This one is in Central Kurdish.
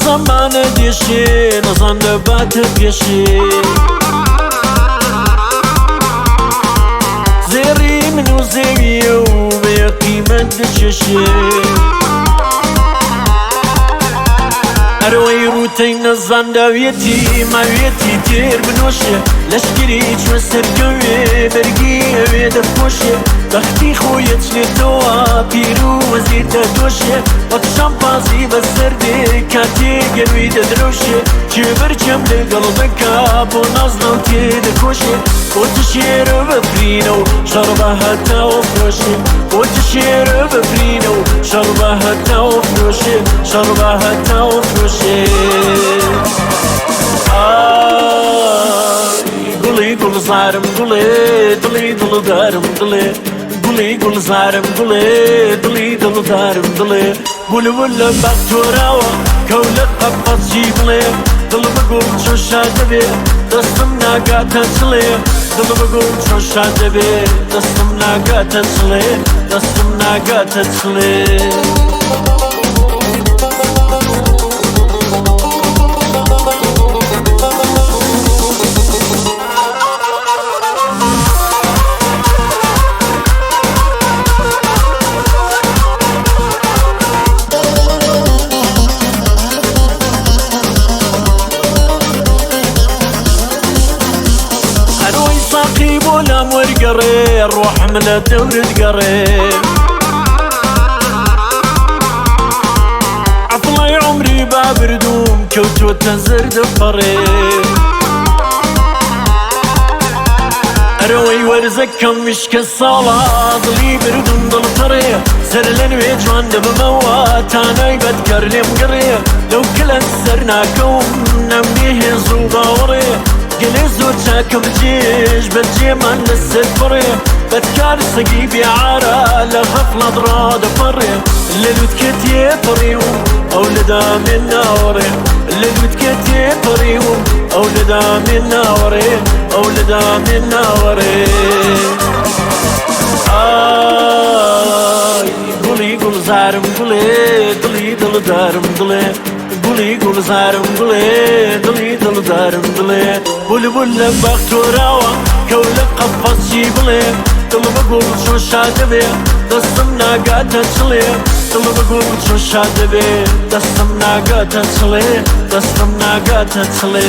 زەمانە دێشێ نەزان دەباتە پێشێ. زێڕی من و زێویە و بێ قیمەت دەچێشێ. ئەرەوەی ڕووتەی نەزانداویەتی ماویەتی تێر بنۆشێ. لەشکری چوە سەرکەوێ بەرگی ئەوێ دەپۆشێ. بەختی خۆی ئەچنێتەوە پیر و وەزیر دەدۆشێ. وەک شەمپازی بەسەر دێ کاتێ گەروی دەدرەوشێ. کێبەرکێم لەگەڵ دەکا بۆ نازناو تێ دەکۆشێ. بۆتە شێرە بەفرینە و شەڕ بە هەتاوە فرۆشێ. بۆتە شێرە بەفرینە و شەڕ بە هەتاوە فرۆشێ. شەڕ بە هەتاوە فرۆشێ. ئای گوڵی گوڵزارم گوڵێ دڵی دڵدارم دڵێ. گوڵی گوڵزارم گوڵێ دڵی دڵدارم دڵێ. بولبول لە باخ تۆراوە کەو لە قەپەچی بڵێ. دڵ بەگوڵ چۆن شاد دەبێ دەستم ناگاتە چڵێ. دڵ بەگوڵ چۆن شاد دەبێ دەستم ناگاتە چڵێ. دەستم ناگاتە چڵێ. ئەرۆی ساقی بۆ لام وەرگەڕێ ڕۆحم لە دەورت گەڕێ. عەفڵای عومری بابردووم کەوتۆتە زەردە پەڕێ. ئەرەوەی وەرزەکەم وشکە ساڵە دڵی بردوم دڵ تەڕێ. سەر لە نوێ جوان دەبمەوە تا نای بەدکار لێم گەڕێ. لەو کلە سەر ناکەوم نەمنی هێز و باوەڕێ. گەلێ زۆر چاکەم جێژ بەجێمان لەسەر پڕێ. بەدکار سەگی بێعارە لە غەفڵەت ڕادەپەڕێ. لە لوتکە تێپەڕیوم ئەو لە دامێن ناوەڕێ. لە لوتکە تێپەڕیوم ئەو لە دامێن ناوەڕێ. ئەو لە دامێن ناوەڕێ. ئای گوڵی گوڵزارم گوڵێ دڵی دڵدارم دڵێ. گوڵی گوڵزارم گوڵێ دڵی دڵدارم دڵێ. بولبول لە باخ تۆراوە کەو لە قەفەسچی بڵێ. دڵ بە گوڵ چۆن شاد دەبێ دەستم ناگاتە چڵێ. دڵ بە گوڵ چۆن شاد دەبێ دەستم ناگاتە چڵێ. دەستم ناگاتە چڵێ.